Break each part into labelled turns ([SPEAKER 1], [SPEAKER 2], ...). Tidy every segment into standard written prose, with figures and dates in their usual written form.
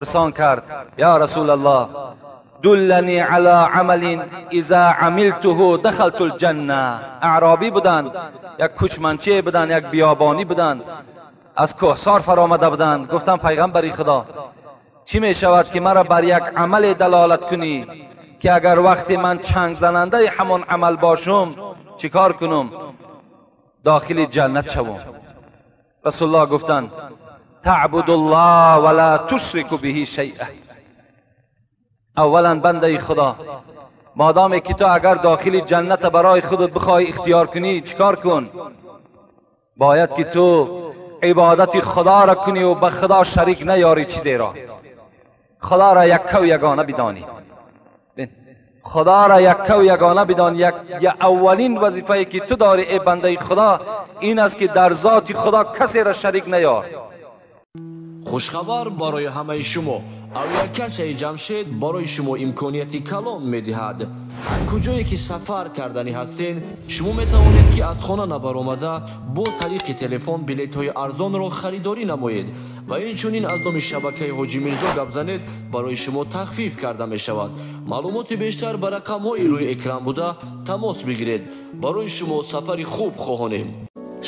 [SPEAKER 1] پرسان کرد یا رسول الله دلنی علی عمل اذا عملته دخلت الجنه. اعرابی بودند، یک کوچمنچه بودند، یک بیابانی بودند، از کوهسار فرامده بودند. گفتم پیغمبری خدا چی می شود که مرا بر یک عمل دلالت کنی که اگر وقتی من چنگ زننده همان عمل باشم چیکار کنم داخل جنت شوم؟ رسول الله گفتند تعبد الله ولا تشرک به شیئا. اولا بنده خدا، مادامی که تو اگر داخل جنت برای خودت بخوای اختیار کنی چیکار کن؟ باید که تو عبادت خدا را کنی و به خدا شریک نیاری چیزی را. خدا را یکه و یگانه بدانی، خدا را یکه و یگانه بدان. یک اولین وظیفه که تو داری ای بنده خدا این است که در ذات خدا کسی را شریک نیار.
[SPEAKER 2] Хушхабар барои ҳамаи шумо. Авиакассаи Ҷамшед барои шумо имконияти калон медиҳад. Ҳар куҷое ки сафар карданӣ ҳастен, шумо метавонед ки аз хона набаромада бо тариқи телефон билетҳои арзонро харидорӣ намоед ва инчунин аз номи шабакаи Ҳоҷӣ Мирзо гап занед, барои шумо тахфиф карда мешавад. Маълумоти бештар ба рақамҳои рӯи экран буда тамос бигиред. Барои шумо сафари хуб хоҳонем.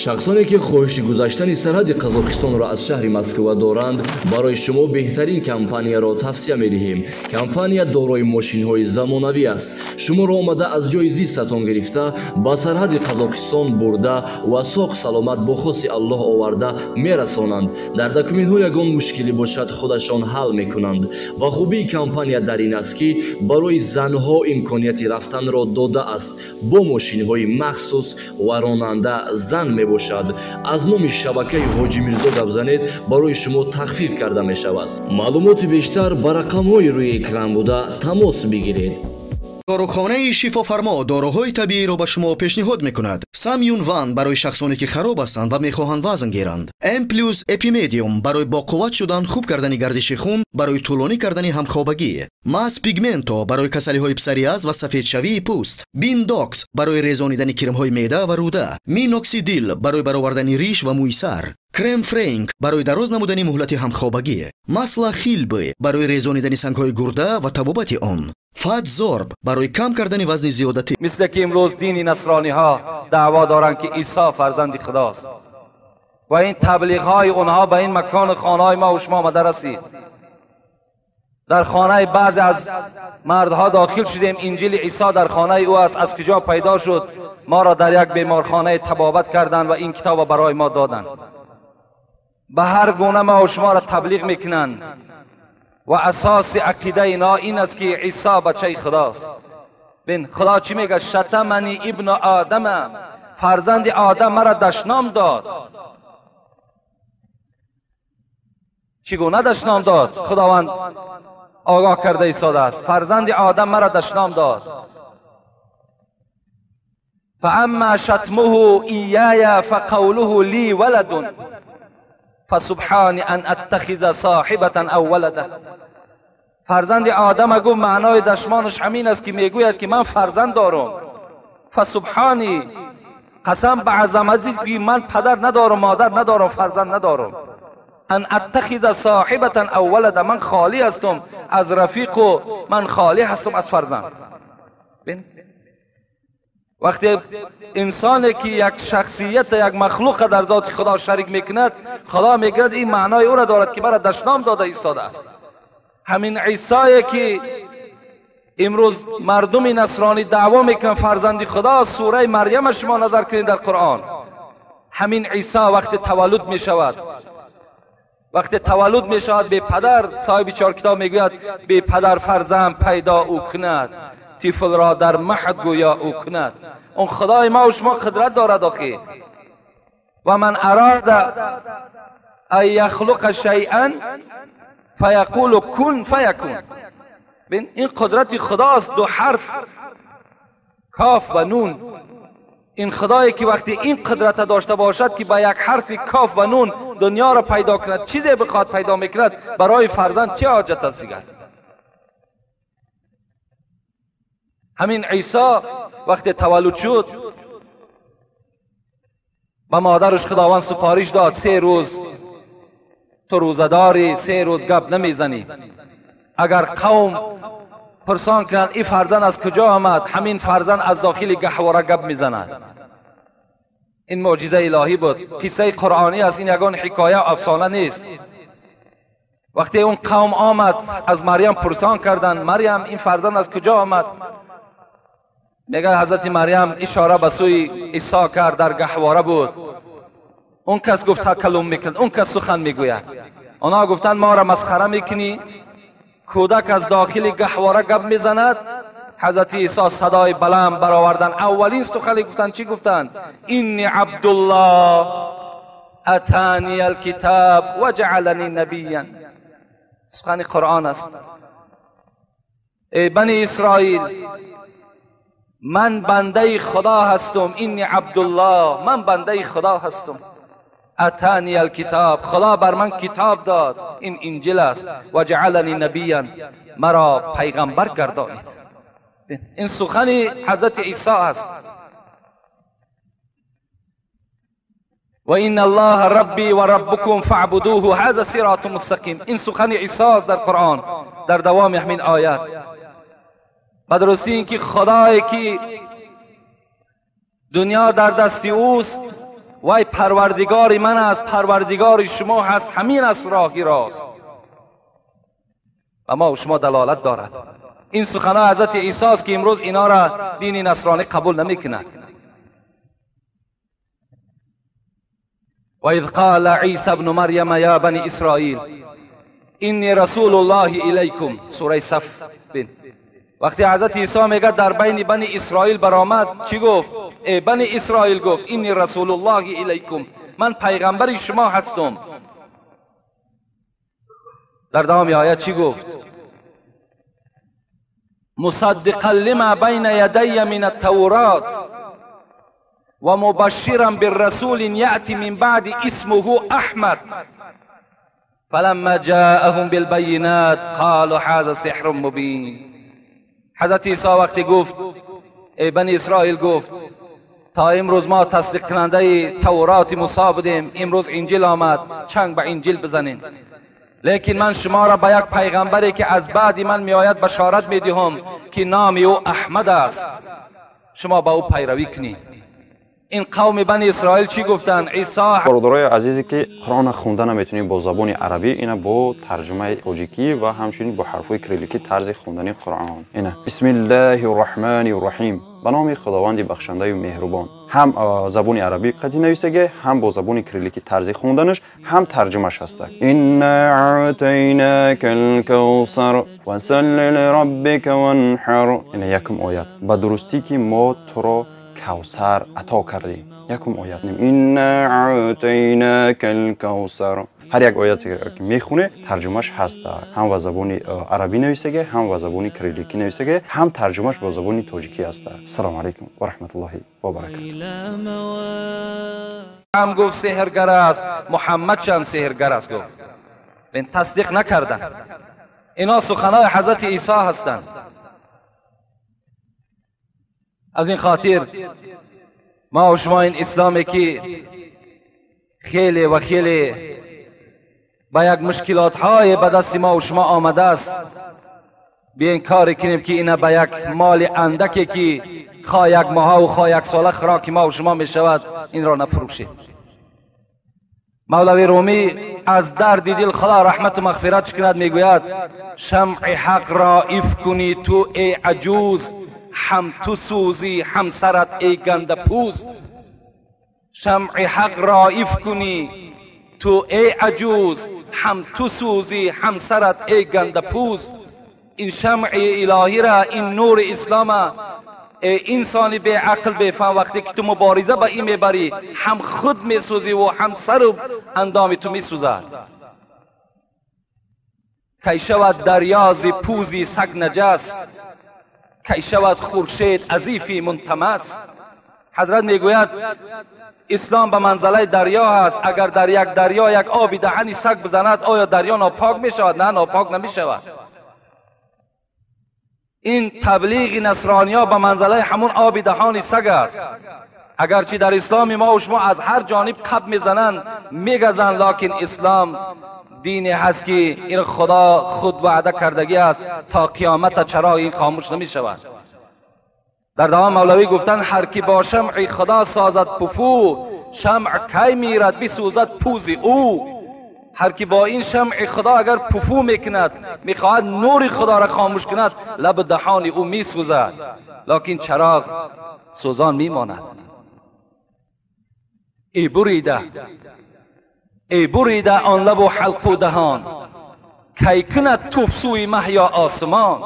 [SPEAKER 3] Шахсоне ки хоҳиши гузаштани сарҳади Қазоқистонро аз шаҳри Москва доранд, барои шумо беҳтарин компанияро тавсия медиҳем. Компания дорои мошинҳои замонавӣ аст. Шуморо омада аз ҷои зистатон гирифта ба сарҳади Қазоқистон бурда ва соғ саломат бо хости Аллоҳ оварда мерасонанд. Дар документҳо ягон мушкилӣ бошад, худашон ҳал мекунанд. Ва хубии компания дар ин аст, ки барои занҳо имконияти рафтанро додааст бо мошинҳои махсус ва ронанда зан мебошад. Аз номи шабакаи Ҳоҷӣ Мирзо гап занед, барои шумо тахфиф карда мешавад. Маълумоти бештар ба рақамҳои рӯи экран буда тамос бигиред.
[SPEAKER 4] Дорухонаи Шифофармо доруҳои табииро ба шумо пешниҳод мекунад. Самюн Ван барои шахсоне ки хароб ҳастанд ва мехоҳанд вазн гиранд. М плюс Эпимедиум барои боқувват шудан, хуб кардани гардиши хун, барои тӯлонӣ кардани ҳамхобагӣ. Мас Пигменто барои касалиҳои псориаз ва сафедшавии пӯст. Биндокс барои резонидани кирмҳои меъда ва рӯда. Миноксидил барои баровардани риш ва мӯи сар. Крем Френк барои дароз намудани муҳлати ҳамхобагӣ. Масла Хилбы барои резонидани сангҳои гурда ва табобати он. Фатзорб барои кам кардани вазни зиёдатӣ.
[SPEAKER 1] Мисле ки имрӯз дини насрониҳо даъво доранд ки Исо фарзанди худост ва ин таблиғҳои онҳо ба ин макону хонаҳои ма ва шумо омада расид. Дар хонаи баъзе аз мардҳо дохил шудем, инҷили Исо дар хонаи ӯ аст. Аз куҷо пайдо шуд? Моро дар як беморхонаи табобат карданд ва ин китобро барои мо доданд. Ба ҳар гуна ма ва шуморо таблиғ мекунанд ва асоси ақидаи инҳо ин аст ки Исо бачаи худост. Бин худо чӣ мегӯяд? Шатамани ибну одама, фарзанди одам маро дашном дод. Чӣ гуна дашном дод? Худованд огоҳ карда истодааст. Фарзанди одам маро дашном дод. فاما شتمه ایای فقوله لی ولد فسبحان ان اتخذ صاحبة او ولدا. فرزند آدم گفت معنای دشمانش همین است که میگوید که من فرزند دارم. فسبحانی، قسم به عظمتی که من پدر ندارم، مادر ندارم، فرزند ندارم. ان اتخذ صاحبة او ولدا، من خالی هستم از رفیق و من خالی هستم از فرزند. بین وقتی انسانی که یک شخصیت، یک مخلوق در ذات خدا شریک میکند، خدا میگوید این معنای او را دارد که مرا دشنام داده ایستاده است. همین عیسی که امروز مردم نصرانی دعوا میکنن فرزند خدا، سوره مریم شما نظر کنید در قرآن، همین عیسی وقتی تولد میشود، وقتی تولد میشود به پدر، صاحب چهار کتاب میگوید به پدر فرزند پیدا او کند، طفل را در مهد گویا او کند. اون خدای ما و شما قدرت دارد آخی. و من اراد ان یخلق شیئا فیقول کن فیکون. ببین این قدرت خداست، دو حرف کاف و نون. این خدایی که وقتی این قدرت داشته باشد که با یک حرف کاف و نون دنیا را پیدا کند، چیزی بخواد پیدا میکند، برای فرزند چه حاجت است دیگر؟ همین عیسی وقتی تولد شد به مادرش خداوند سفارش داد 3 روز تو روزه‌داری، 3 روز گپ نمیزنی. اگر قوم پرسان کنند این فرزند از کجا آمد، همین فرزند از داخل گهواره گپ میزند. این معجزه الهی بود، قصه قرآنی است، این یگان حکایه و افسانه نیست. وقتی اون قوم آمد از مریم پرسان کردند، مریم این فرزند از کجا آمد؟ میگه حضرت مریم اشاره به سوی عیسی کرد، در گهواره بود. اون کس گفت تکلم میکند، اون کس سخن میگوید. آنها گفتند ما را مسخره میکنی، کودک از داخل گهواره گپ میزند. حضرت عیسی صدای بلند برآوردن، اولین سخنی گفتند چی گفتند؟ اینی عبدالله اتانی الکتاب و جعلنی نبیا. سخن قرآن است. ای بنی اسرائیل، من بنده خدا هستم، اینی عبدالله، من بنده خدا هستم. اتانی الکتاب، خدا بر من کتاب داد، این انجیل است. و جعلنی نبیا، مرا پیغمبر گردانید. این سخن حضرت عیسی است. و این الله ربی و ربکم فاعبدوه هذا صراط مستقیم. این سخن عیسی است در قرآن، در دوام همین آیات. و درستی اینکه خدایی که دنیا در دست اوست، وای پروردگار من است، پروردگار شما هست، همین است راهی راست و ما و شما دلالت دارد. این سخنها حضرت عیسی است که امروز اینا را دین نصرانی قبول نمیکند. و اذ قال عیسی ابن مریم یا بنی اسرائیل انی رسول الله الیکم، سوره صف. بین وقتی حضرت عیسی میگه در بین بنی اسرائیل برآمد، چی گفت؟ ای بنی اسرائیل، گفت انی رسول الله الیکم، من پیغمبر شما هستم. در دوام آیه چی گفت؟ مصدقا لما بین یدی من التورات و مبشرا بالرسول یأتی من بعد اسمه احمد فلما جاءهم بالبینات قالوا هذا سحر مبین. حضرت عیسی وقتی گفت ای بنی اسرائیل، گفت تا امروز ما تصدیق کننده تورات موسی بودیم، امروز انجیل آمد، چنگ به انجیل بزنیم، لیکن من شما را به یک پیغمبری که از بعد من میآید بشارت میدهم که نام او احمد است، شما با او پیروی کنید. این قوم بنی اسرائیل چی گفتند؟ عیسی.
[SPEAKER 5] برادرای عزیزی که قرآن خونده نمیتونید با زبان عربی، اینا با ترجمه تاجیکی و همچنین با حرفای کریلیکی طرز خوندن قرآن. اینا بسم الله الرحمن الرحیم، به نام خداوند بخشنده و مهربان. هم زبان عربی قطعی نویسگه، هم با زبان کریلیکی طرز خوندنش، هم ترجمهش هست. انا اعطیناک الکوثر فصل لربک وانحر. اینا یکم آیت. به درستی که ما تو را کوثر عطا کردیم. یکم آیت. انا اعطیناک الکوثر. هر یک آیت که میخونه ترجمهش هست، هم با زبان عربی نویسگه، هم با زبان کریلیکی نویسگه، هم ترجمهش با زبان تاجیکی هست. السلام علیکم و رحمت الله و برکاته.
[SPEAKER 1] هم گفت سحرگر است، محمد چند سحرگر است گفت. این تصدیق نکردن. اینا سخنای حضرت عیسی هستند. از این خاطر ما و شما این اسلامی که خیلی و خیلی با یک مشکلات های به دست ما و شما آمده است، بیاین کاری کنیم که اینا به یک مال اندکی که خواه یک ماه و خواه یک ساله خوراک ما و شما می شود، این را نفروشیم. مولوی رومی از درد دل خدا رحمت و مغفرت کند، میگوید شمع حق را ایف کنی تو ای عجوز، هم تو سوزی هم سرت ای گنده پوز. شمع حق را ایف کنی تو ای عجوز، هم تو سوزی هم سرت ای گنده پوز. این شمع الهی را، این نور اسلام، ای انسانی بی عقل بی فهم، وقتی که تو مبارزه با این میبری، هم خود میسوزی و هم سر و اندام تو میسوزد. کی شود دریا ز پوزی سگ نجس، کی شود خورشید عزیفی منتمس. حضرت میگوید اسلام به منزله دریا هست، اگر در یک دریا یک آبی دهنی سگ بزند، آیا دریا ناپاک می شود؟ نه، ناپاک نمی شود. این تبلیغ نصرانیا به منزله همون آب دهان سگ است. اگرچه در اسلام ما و شما از هر جانب قب میزنند، میگزند، لکن اسلام دینی هست که این خدا خود وعده کردگی است تا قیامت چراغ این خاموش نمی شود. در دوام مولوی گفتن هر کی با شمع خدا سازد پفو، شمع کی میرد بسوزد پوز او. هر کی با این شمع خدا اگر پفو میکند، میخواهد نور خدا را خاموش کند، لب دهان او میسوزد، لکن چراغ سوزان میماند. ای بریده، ای بریده آن لب و حلق و دهان، کی کند توف سوی مه یا آسمان.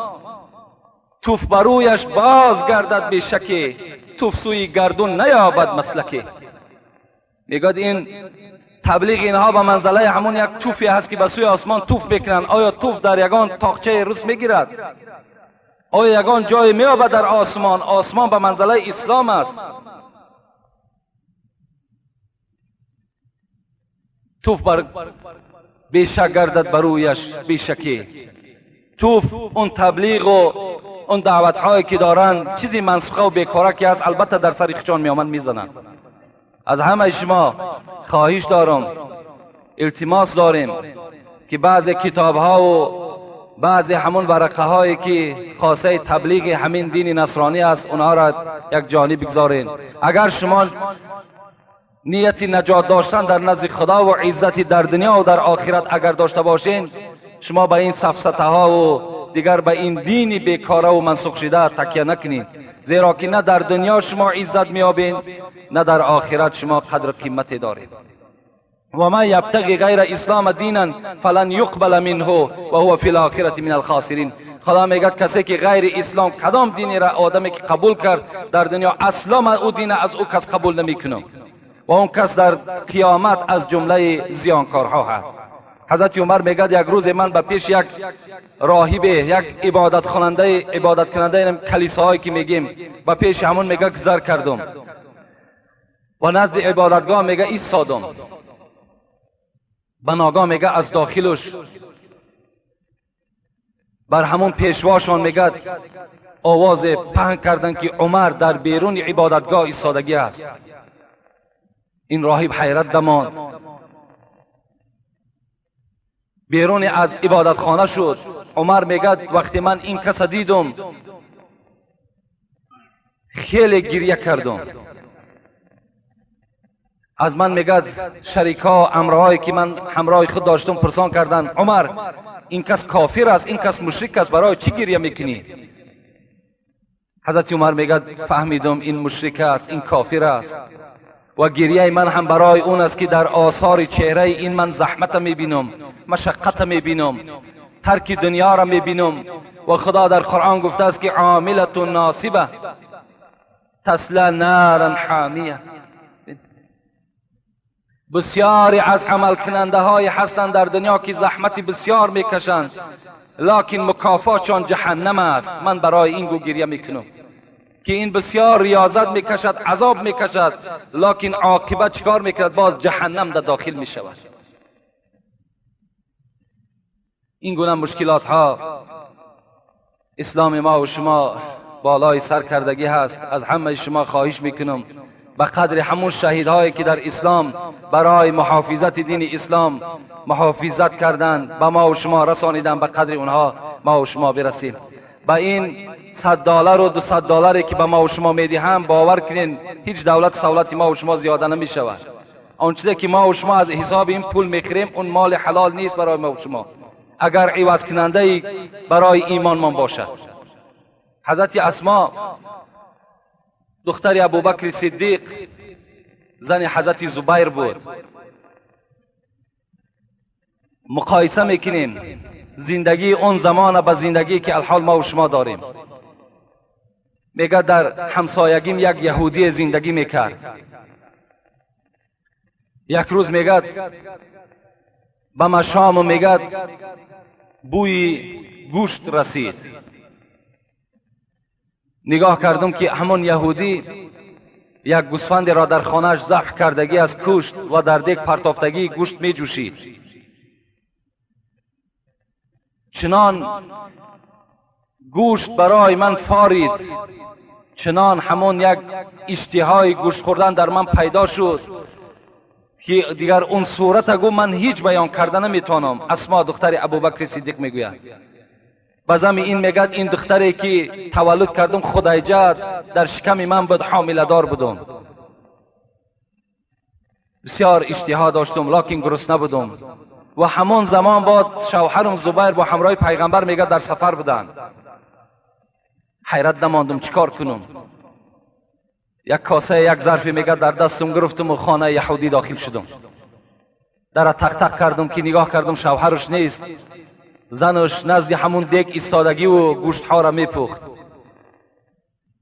[SPEAKER 1] توف برویش باز گردد بی شکی، توف سوی گردون نیابد مسلکی. میگوید این تبلیغ اینها به منزله همون یک توفی هست که به سوی آسمان توف میکنند. آیا توف در یگان تاقچه روس میگیرد؟ آیا یگان جای میابد در آسمان؟ آسمان به منزله اسلام است. توف بر بیشک گردد برویش بیشکی. توف اون تبلیغ و اون دعوت هایی که دارن چیزی منسوخه و بیکاره که هست، البته در سر خچان میامن میزنن. از همه شما خواهش دارم، التماس داریم که بعض کتاب ها و بعض همون ورقه هایی که خاصه تبلیغ همین دین نصرانی است، اونها را یک جانب بگذارین. اگر شما نیت نجات داشتن در نزد خدا و عزت در دنیا و در آخرت اگر داشته باشین، شما به این سفسطه ها و دیگر به این دین بیکاره و منسوخ شده تکیه نکنین، زیرا که نه در دنیا شما عزت میابین، نه در آخرت شما قدر قیمت دارید. و ما یبتغی غیر اسلام دینا فلن یقبل منه و هو فی الاخرة من الخاسرین. خدا میگد کسی که غیر اسلام کدام دینی را آدمی که قبول کرد در دنیا، اصلا من او دین از او کس قبول نمیکنم و اون کس در قیامت از جمله زیانکارها هست. حضرت عمر میگد یک روز من به پیش یک راهب، یک عبادت کننده کلیساهایی که میگیم، به پیش همون میگه گذر کردم و نزد عبادتگاه میگه ایستادم. بناگاه میگه از داخلش بر همون پیشواشان میگه آواز پهن کردن که عمر در بیرون عبادتگاه ایستادگی است. این راهب حیرت دمان، بیرون از عبادت خانه شد. عمر میگه وقتی من این کس دیدم خیلی گریه کردم. از من میگه شریکا امرهایی که من همراه خود داشتم پرسان کردن، عمر این کس کافر است، این کس مشرک است، برای چی گریه میکنی؟ حضرت عمر میگه فهمیدم این مشرک است، این کافر است و گریه من هم برای اون است که در آثار چهره این من زحمت میبینم، مشقت میبینم، ترک دنیا را میبینم. و خدا در قرآن گفته است که عاملة ناصبه تصلی نارا حامیه. بسیاری از عمل کننده های هستند در دنیا که زحمت بسیار میکشند، لکن مکافاتشان جهنم است. من برای این گو گریه میکنم که این بسیار ریاضت میکشد، عذاب میکشد، لکن عاقبت چکار میکند؟ باز جهنم در داخل میشود. این گونه مشکلات ها اسلام ما و شما بالای سر کردگی هست. از همه شما خواهش میکنم به قدر همون شهیدهایی که در اسلام برای محافظت دین اسلام محافظت کردند، به ما و شما رسانیدن، به قدر اونها ما و شما برسیم. به این $100 و $200 که به ما و شما میدهم، باور کنین هیچ دولت سولت ما و شما زیاده نمی شود. آن چیزی که ما و شما از حساب این پول میخریم اون مال حلال نیست برای ما و شما، اگر عوض کننده برای ایمان من باشد. حضرت اسما دختر ابوبکر صدیق، زن حضرت زبیر بود. مقایسه میکنیم زندگی اون زمان با زندگی که الحال ما و شما داریم. میگه در همسایگیم یک یهودی زندگی میکرد. یک روز میگه به مشام میگه بوی گوشت رسید. نگاه کردم که همون یهودی یک گوسفند را در خانهش ذبح کردگی از کشت و در دیگ پرتافتگی گوشت می جوشید. چنان گوشت برای من فارید، چنان همون یک اشتهای گوشت خوردن در من پیدا شد. که دیگر اون صورت گو من هیچ بیان کرده نمیتونم. اسما دختر ابوبکر صدیق میگوید. بازم این میگد این دختری که تولد کردم خدیجه در شکم من بود، حامله دار بودم، بسیار اشتها داشتم لکن گرسنه بودم. و همون زمان بعد شوهرم زبیر با همراه پیغمبر میگه در سفر بودن. حیرت نماندم چیکار کنم. یک کاسه یک ظرفی میگه در دستم گرفتم و خانه یهودی داخل شدم. در تق تق کردم که نگاه کردم شوهرش نیست، زنش نزد همون دیگ ایستادگی و گوشت ها را میپخت.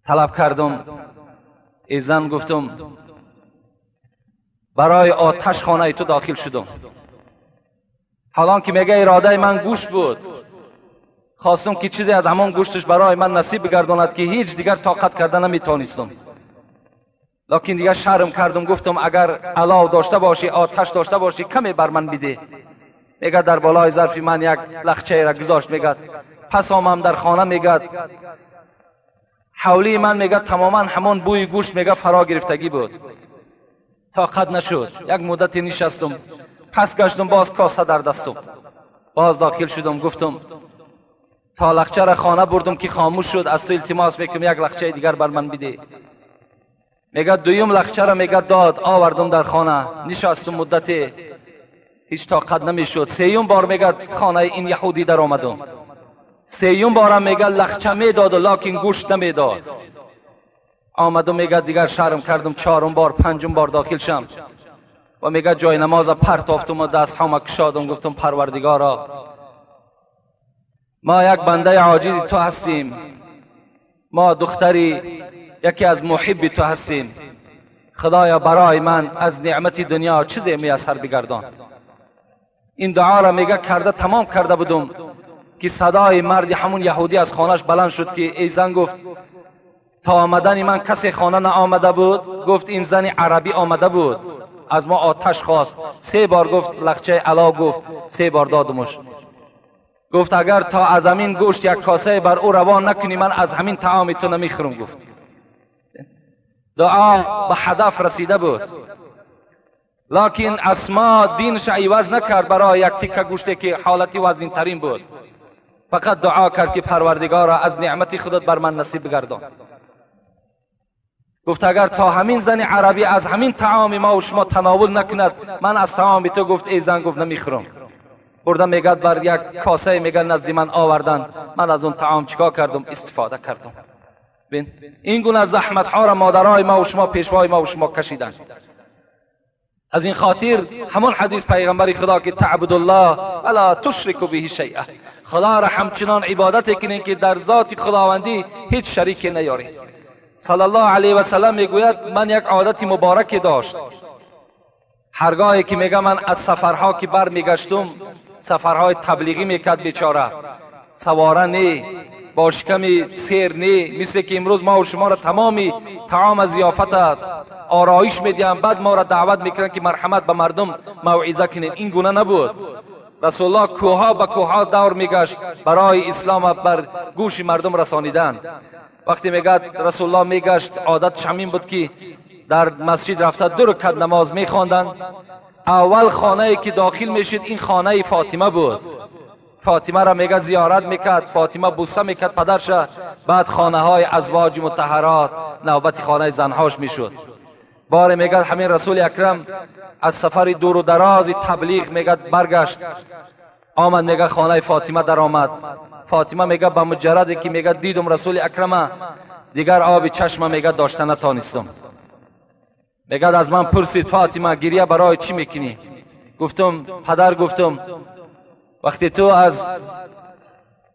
[SPEAKER 1] طلب کردم ای زن، گفتم برای آتش خانه تو داخل شدم. حالان که میگه اراده من گوشت بود، خواستم که چیزی از همان گوشتش برای من نصیب بگرداند که هیچ دیگر طاقت کرده نمیتونستم. لکن دیگر شرم کردم، گفتم اگر علاو داشته باشی، آتش داشته باشی، کمی بر من بده. میگه در بالای ظرفی من یک لخچه را گذاشت. میگه پس آمم در خانه، میگه حولی من میگه تماما همان بوی گوشت میگه فرا گرفتگی بود. طاقت نشد، یک مدتی نشستم، پس گشتم باز کاسه در دستم، باز داخل شدم. گفتم تا لخچه را خانه بردم که خاموش شد، از تو التماس میکنم یک لخچه دیگر بر من بده. میگه دویم لخچه را میگه داد، آوردم در خانه، نشستم مدتی، هیچ طاقت نمیشد. سیوم بار میگه خانه این یهودی در آمدم. سیوم بارم میگه لخچه میداد و لکن گوشت نمیداد. آمدم میگه دیگر شرم کردم، چهارم بار پنجم بار داخل شم و میگه جای نماز پرتافتم و دست هام کشادم، گفتم پروردگارا ما یک بنده عاجز تو هستیم، ما دختری یکی از محب تو هستیم، خدایا برای من از نعمت دنیا چیزی میسر بگردان. این دعا را میگه کرده تمام کرده بودم که صدای مرد همون یهودی از خانهش بلند شد که ای زن، گفت تا آمدن من کسی خانه نه آمده بود؟ گفت این زن عربی آمده بود، از ما آتش خواست. 3 بار گفت لخچه علا، گفت 3 بار دادمش. گفت اگر تا از همین گوشت یک کاسه بر او روان نکنی من از همین طعام تو نمیخورم. گفت دعا به هدف رسیده بود، لکن اسما دینش عوض نکرد برای یک تیکه گوشتی که حالتی وزین ترین بود. فقط دعا کرد که پروردگارا از نعمت خودت بر من نصیب بگردان. گفت اگر تا همین زن عربی از همین طعام ما و شما تناول نکند من از طعام تو، گفت ای زن، گفت نمیخورم. برده میگد بر یک کاسه میگه نزد من آوردن، من از اون طعام چیکار کردم؟ استفاده کردم. ببین این گونه زحمت ها را مادرای ما و شما، پیشوای ما و شما کشیدن. از این خاطر همون حدیث پیغمبر خدا که تعبد الله ولا تشرک به شیئا، خدا را همچنان عبادت کنین که در ذات خداوندی هیچ شریک نیاری. صلی الله علیه و سلم میگوید من یک عادت مبارک داشت، هرگاهی که میگه من از سفرها که بر میگشتم، سفرهای تبلیغی میکرد بیچاره، سواره نه، با شکم سیر نه، مثل که امروز ما و شما را تمامی طعام ضیافت آرایش میدیم، بعد ما را دعوت میکنن که مرحمت به مردم موعظه کنیم. این گونه نبود. رسول الله کوها به کوها دور میگشت برای اسلام بر گوش مردم رسانیدن. وقتی میگه رسول الله میگشت، عادتش همین بود که در مسجد رفته 2 رکعت نماز میخواندن. اول خانه که داخل میشید این خانه فاطمه بود. فاطمه را میگه زیارت میکرد، فاطمه بوسه میکرد پدرش، بعد خانه های ازواج مطهرات نوبت خانه زنهاش میشد. بار میگه همین رسول اکرم از سفر دور و دراز تبلیغ میگه برگشت، آمد میگه خانه فاطمه در آمد. فاطمه میگه به مجردی که میگه دیدم رسول اکرم، دیگر آب چشم میگه داشته نتانستم. میگه از من پرسید فاطمه گریه برای چی میکنی؟ گفتم پدر، گفتم وقتی تو از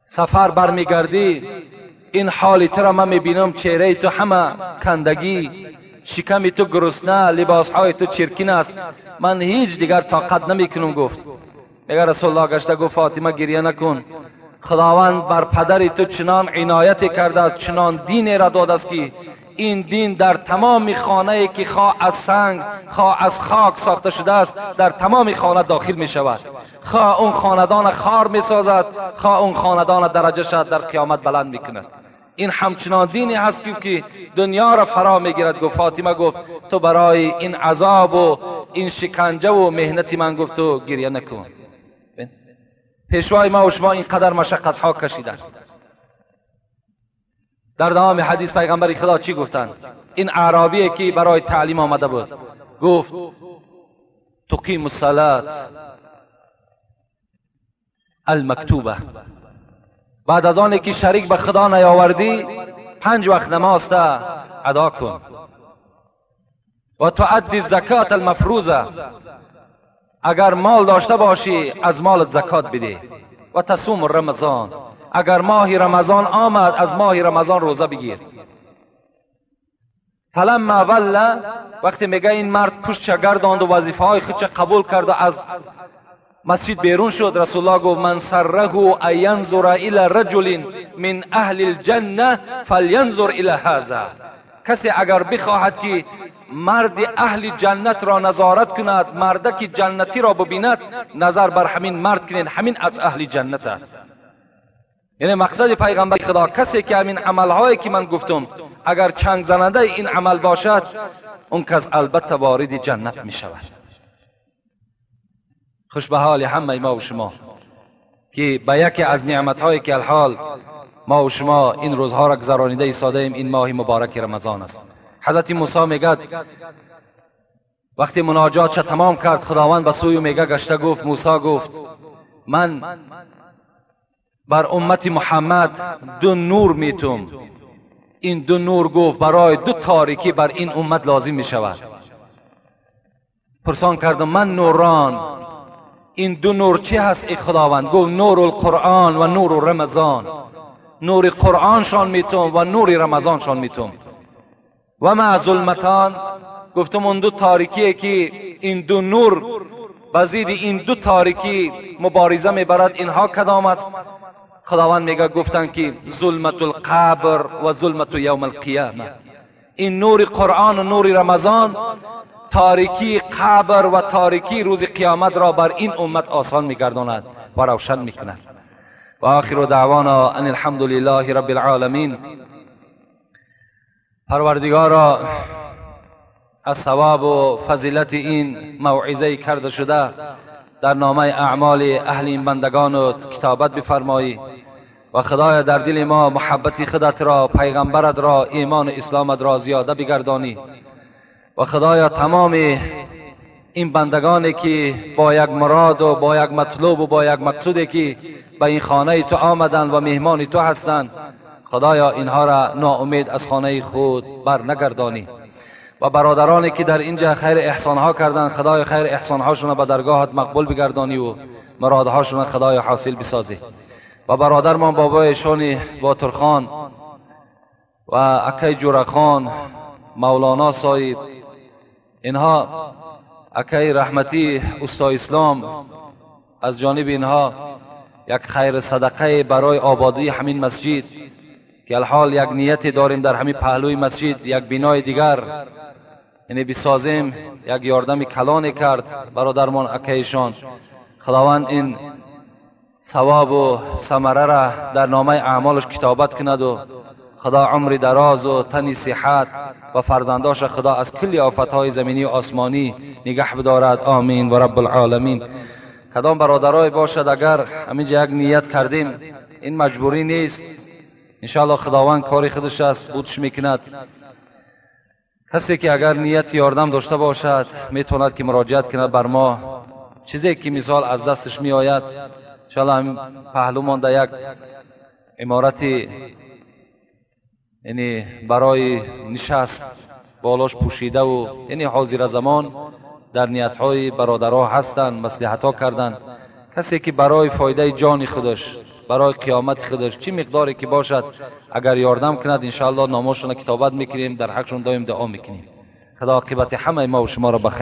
[SPEAKER 1] سفر برمیگردی این حال تو را من میبینم، چهره تو همه کندگی، شکم تو گرسنه، لباسهای تو چرکین است، من هیچ دیگر طاقت نمیکنم. گفت میگه رسول الله گشته گفت فاطمه گریه نکن، خداوند بر پدر تو چنان عنایت کرده است، چنان دینی را داده است که این دین در تمام خانه که خواه از سنگ خواه از خاک ساخته شده است در تمام خانه داخل می شود، خواه اون خاندان خار می سازد، خواه اون خاندان درجه شد در قیامت بلند می کند. این همچنان دینی هست که دنیا را فرا می گیرد. گفت فاطمه، گفت تو برای این عذاب و این شکنجه و مهنت من گفت تو گریه نکن. پیشوای ما و شما اینقدر مشقت ها کشیدن. در دوام حدیث پیغمبر خدا چی گفتند؟ این اعرابی که برای تعلیم آمده بود گفت تقیم الصلاة المکتوبه. بعد از آن که شریک به خدا نیاوردی 5 وقت نماز ادا کن. و تؤدی الزکات المفروضه، اگر مال داشته باشی از مالت زکات بده. و تصوم رمضان، اگر ماه رمضان آمد از ماه رمضان روزه بگیر. فلما ولى، وقتی میگه این مرد پشت گرداند و وظیفه های خودش قبول کرد و از مسجد بیرون شد، رسول الله گفت من سره ان ینظر الی رجل من اهل الجنه فلینظر الی هذا. کسی اگر بخواهد که مرد اهل جنت را نظارت کند، مردک جنتی را ببیند، نظر بر همین مرد کنین، همین از اهل جنت است. یعنی مقصد پیغمبر خدا کسی که همین عملهایی که من گفتم اگر چنگ زننده این عمل باشد، اون کس البته وارد جنت می شود. خوش به حال همه ما و شما که به یکی از نعمتهایی که الحال ما و شما این روزها را گذرانیده ایستاده ایم، این ماه مبارک رمضان است. حضرت موسی میگد وقتی مناجات چه تمام کرد، خداوند به سوی میگه گشته گفت، موسی گفت من بر امت محمد 2 نور میتم. این 2 نور گفت برای 2 تاریکی بر این امت لازم میشود. پرسان کردم من نوران، این 2 نور چی هست ای خداوند؟ گفت نور القرآن و نور رمضان. نور قرآن شان میتم و نور رمضان شان میتم. و ما ظلمتان، گفتم اون 2 تاریکیه که این 2 نور بزید این 2 تاریکی مبارزه میبرد، اینها کدام است؟ خداوند میگه گفتن که ظلمت القبر و ظلمت یوم القیامه. این نور قرآن و نور رمضان تاریکی قبر و تاریکی روز قیامت را بر این امت آسان میگرداند و روشن میکند. و آخر دعوانا ان الحمد لله رب العالمین. پروردگارا از ثواب و فضیلت این موعظه کرده شده در نامه اعمال اهل این بندگان و کتابت بفرمایی و خدایا در دل ما محبت خودت را، پیغمبرت را، ایمان و اسلامت را زیاده بگردانی و خدایا تمام این بندگانی که با یک مراد و با یک مطلوب و با یک مقصودی که به این خانه تو آمدند و مهمان تو هستند، خدایا اینها را ناامید از خانه خود بر نگردانی و برادرانی که در اینجا خیر احسانها کردند، خدای خیر احسانهاشون به درگاهت مقبول بگردانی و مرادهاشون خدای حاصل بسازی. و برادرمان بابای شانی باترخان و اکی جورخان، مولانا صاحب، اینها اکی رحمتی استا اسلام، از جانب اینها یک خیر صدقه برای آبادی همین مسجد که الحال یک نیت داریم در همین پهلوی مسجد یک بینای دیگر یعنی بسازیم، یک یاردم کلانی کرد برادرمان اکیشان. خداوند این ثواب و ثمره را در نامه اعمالش کتابت کند و خدا عمر دراز و تنی صحت و فرزنداش خدا از کل آفتهای زمینی و آسمانی نگه بدارد. آمین و رب العالمین. کدام برادرای باشد اگر همینجا یک نیت کردیم، این مجبوری نیست، انشاءالله خداوند کاری خودش است بودش میکند. کسی که اگر نیت یاردم داشته باشد میتواند که مراجعت کند بر ما، چیزی که مثال از دستش میآید. انشاءالله هم پهلو مانده یک عمارت یعنی برای نشست بالاش پوشیده و یعنی حاضر زمان در نیت‌های برادرها هستند، مصلحت‌ها کردند. کسی که برای فایده جان خودش، برای قیامت خودش چی مقداری که باشد اگر یاردم کند، انشاءالله ناماشون کتابت میکنیم، در حقشون دایم دعا میکنیم. خدا عاقبت همه ما و شما را بخیر.